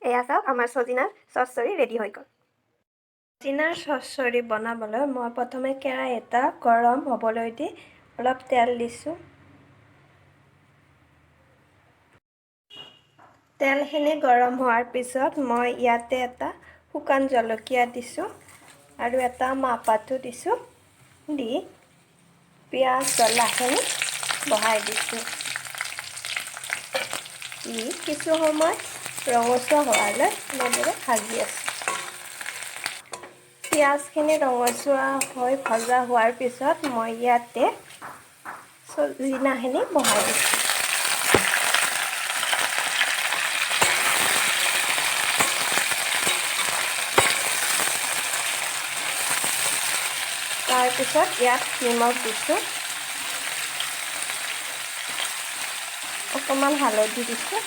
এয়া চাওক, আমাৰ চজিনাৰ চৰচৰি ৰেডি হৈ গ'ল। চজিনাৰ চৰচৰি বনাবলৈ মই প্ৰথমে কেৰাহী এটা গৰম হ'বলৈ দি অলপ তেল দিছোঁ। তেলখিনি গৰম হোৱাৰ পিছত মই ইয়াতে এটা শুকান জলকীয়া দিছোঁ আৰু এটা মাহপাতো দিছোঁ। দি পিঁয়াজ জ্বলাখিনি বহাই দিছোঁ। দি কিছু সময় ৰঙচুৱা হোৱালৈ এনেদৰে ভাজি আছোঁ। পিঁয়াজখিনি ৰঙচুৱা হৈ ভজা হোৱাৰ পিছত মই ইয়াতে চজিনাখিনি বহাই দিছোঁ। তাৰপিছত ইয়াত নিমখ দিছোঁ, অকণমান হালধি দিছোঁ।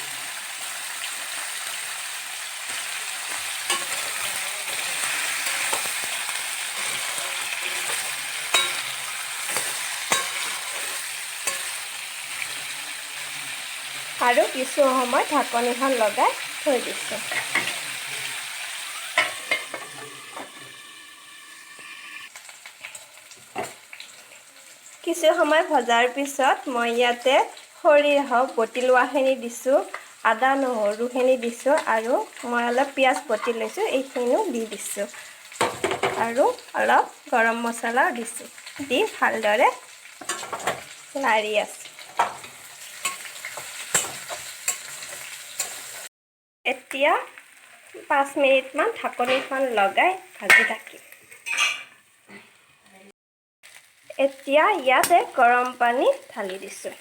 আৰু কিছু সময় ঢাকনিখন লগাই থৈ দিছোঁ। কিছু সময় ভজাৰ পিছত মই ইয়াতে সৰিয়হ বটি লোৱাখিনি দিছোঁ, আদা নহৰুখিনি দিছোঁ আৰু মই অলপ পিঁয়াজ বটি লৈছোঁ, এইখিনিও দি দিছোঁ আৰু অলপ গৰম মছলাও দিছোঁ। দি ভালদৰে লাৰি আছোঁ। এতিয়া 5 মিনিটমান ঢাকনিখন লগাই ভাজি থাকিম। এতিয়া ইয়াতে গৰম পানী ঢালি দিছোঁ।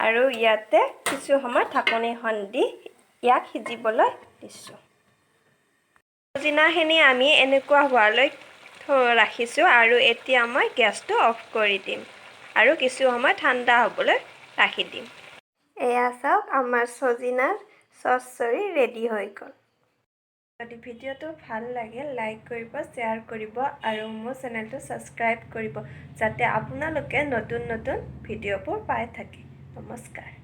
আৰু ইয়াতে কিছু সময় ঢাকনিখন দি ইয়াক সিজিবলৈ দিছোঁ। চজিনাখিনি আমি এনেকুৱা হোৱালৈ ৰাখিছোঁ আৰু এতিয়া মই গেছটো অফ কৰি দিম আৰু কিছু সময় ঠাণ্ডা হ'বলৈ ৰাখি দিম। এয়া চাওক, আমাৰ চজিনাৰ চৰচৰি ৰেডি হৈ গ'ল। যদি ভিডিঅ'টো ভাল লাগে লাইক কৰিব, শ্বেয়াৰ কৰিব আৰু মোৰ চেনেলটো ছাবস্ক্ৰাইব কৰিব, যাতে আপোনালোকে নতুন নতুন ভিডিঅ'বোৰ পাই থাকে। নমস্কাৰ।